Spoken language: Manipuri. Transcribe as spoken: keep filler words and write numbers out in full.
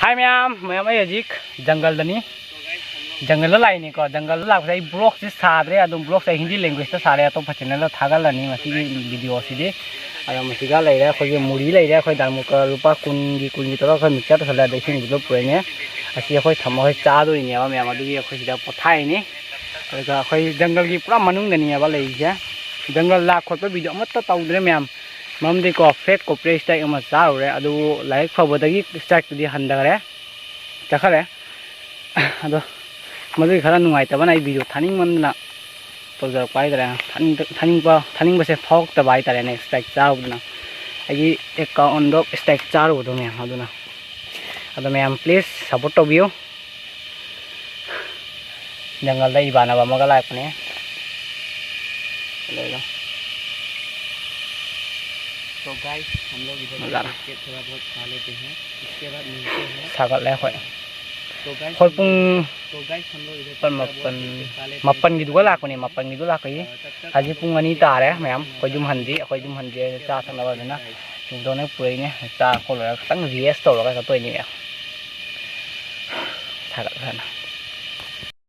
ꯍꯥꯏ ꯃꯌꯥꯝ, ꯃꯌꯥꯝ, ꯑꯩ ꯍꯧꯖꯤꯛ ꯖꯪꯒꯜꯗꯅꯤ꯫ ꯖꯪꯒꯜꯗ ꯂꯥꯛꯏꯅꯤꯀꯣ꯫ ꯖꯪꯒꯜꯗ ꯂꯥꯛꯄꯁꯦ ꯑꯩ ꯕ꯭ꯂꯣꯛꯁꯤ ꯁꯥꯗ꯭ꯔꯦ, ꯑꯗꯨꯝ ꯕ꯭ꯂꯣꯛꯁꯦ ꯑꯩ ꯍꯤꯟꯗꯤ ꯂꯦꯡꯒ꯭ꯋꯦꯖꯇ ꯁꯥꯔꯦ, ꯑꯇꯣꯞꯄ ꯆꯦꯅꯦꯜꯗ ꯊꯥꯒꯠꯂꯅꯤ ꯃꯁꯤꯒꯤ ꯚꯤꯗꯤꯑꯣꯁꯤꯗꯤ꯫ ꯑꯗꯣ ꯃꯁꯤꯒ ꯂꯩꯔꯦ, ꯑꯩꯈꯣꯏꯒꯤ ꯃꯨꯔꯤ ꯂꯩꯔꯦ, ꯑꯩꯈꯣꯏ ꯗꯥꯜꯃꯨꯀ ꯂꯨꯄꯥ ꯀꯨꯟꯒꯤ, ꯀꯨꯟꯒꯤ ꯇꯧꯔꯒ ꯑꯩꯈꯣꯏ ꯃꯤꯛꯆꯔ ꯇꯧꯁꯜꯂꯦ, ꯑꯗꯩ ꯏꯁꯤꯡꯁꯤꯗ ꯄꯨꯔꯛꯏꯅꯦ꯫ ꯑꯁꯤ ꯑꯩꯈꯣꯏ ꯊꯝꯃꯒ ꯑꯩꯈꯣꯏ ꯆꯥꯗꯣꯔꯤꯅꯦꯕ ꯃꯌꯥꯝ, ꯑꯗꯨꯒꯤ ꯑꯩꯈꯣꯏ ꯁꯤꯗ ꯄꯣꯊꯥꯏꯅꯤ꯫ ꯑꯗꯨꯒ ꯑꯩꯈꯣꯏ ꯖꯪꯒꯜꯒꯤ ꯄꯨꯔꯥ ꯃꯅꯨꯡꯗꯅꯤꯕ ꯂꯩꯔꯤꯁꯦ꯫ ꯖꯪꯒꯜ ꯂꯥꯛ ꯈꯣꯠꯄ ꯚꯤꯗꯤꯑꯣ ꯑꯃꯠꯇ ꯇꯧꯗ꯭ꯔꯦ ꯃꯌꯥꯝ, ꯃꯔꯝꯗꯤꯀꯣ ꯐꯦꯠ ꯀꯣꯄꯔꯦ ꯁ꯭ꯇ꯭ꯔꯥꯏꯛ ꯑꯃ ꯆꯥꯔꯨꯔꯦ, ꯑꯗꯨꯕꯨ ꯂꯥꯏꯕꯛ ꯐꯕꯗꯒꯤ ꯁ꯭ꯇ꯭ꯔꯥꯏꯛꯇꯨꯗꯤ ꯍꯟꯊꯈꯔꯦ, ꯆꯠꯈꯔꯦ꯫ ꯑꯗꯣ ꯃꯗꯨꯒꯤ ꯈꯔ ꯅꯨꯡꯉꯥꯏꯇꯕꯅ ꯑꯩ ꯚꯤꯗꯤꯑꯣ ꯊꯥꯅꯤꯡꯃꯟꯗꯅ ꯇꯧꯖꯔꯛꯄ ꯍꯥꯏꯇꯥꯔꯦ꯫ ꯊꯥꯅꯤꯡ-, ꯊꯥꯅꯤꯡꯕ, ꯊꯥꯅꯤꯡꯕꯁꯦ ꯐꯥꯎꯔꯛꯇꯕ ꯍꯥꯏꯇꯥꯔꯦꯅꯦ, ꯁ꯭ꯇ꯭ꯔꯥꯏꯛ ꯆꯥꯔꯨꯕꯗꯨꯅ꯫ ꯑꯩꯒꯤ ꯑꯦꯀꯥꯎꯟꯗꯣ ꯁ꯭ꯇ꯭ꯔꯥꯏꯛ ꯆꯥꯔꯨꯕꯗꯣ ꯃꯌꯥꯝ ꯑꯗꯨꯅ꯫ ꯑꯗꯣ ꯃꯌꯥꯝ please support ꯇꯧꯕꯤꯌꯨ꯫ ꯖꯪꯒꯜꯗ ꯏꯃꯥꯟꯅꯕ ꯑꯃꯒ ꯂꯥꯛꯄꯅꯦ꯫ ꯂꯩꯔꯣ꯫ तो गाइस, हम लोग इधर से मजा आ रहा। बिस्किट थोड़ा बहुत खा लेते हैं, इसके बाद मिलते हैं। ꯁꯥꯒꯠꯂꯦ ꯑꯩꯈꯣꯏ꯫ तो गाइस, ꯑꯩꯈꯣꯏ ꯄꯨꯡ तो गाइस, हम लोग इधर से ꯃꯥꯄꯟ, थोड़ा बहुत बिस्किट खा लेते हैं। ꯃꯥꯄꯟꯒꯤꯗꯨꯒ ꯂꯥꯛꯄꯅꯦ, ꯃꯥꯄꯟꯒꯤꯗꯨ ꯂꯥꯛꯄꯒꯤ꯫ ꯍꯧꯖꯤꯛ ꯄꯨꯡ ꯑꯅꯤ ꯇꯥꯔꯦ ꯃꯌꯥꯝ꯫ ꯑꯩꯈꯣꯏ ꯌꯨꯝ ꯍꯟꯗ꯭ꯔꯤ, ꯑꯩꯈꯣꯏ ꯌꯨꯝ ꯍꯟꯗ꯭ꯔꯤ꯫ ꯆꯥ ꯊꯛꯅꯕ ꯑꯗꯨꯅ ꯁꯤꯡꯗꯣꯟꯅ ꯄꯨꯔꯛꯏꯅꯦ꯫ ꯆꯥ ꯈꯣꯠ ꯂꯣꯏꯔꯒ ꯈꯤꯇꯪ rest ꯇꯧꯔꯒ ꯆꯠꯇꯣꯏꯅꯦ ꯃꯌꯥꯝ꯫ ꯁꯥꯒꯠꯂꯦ꯫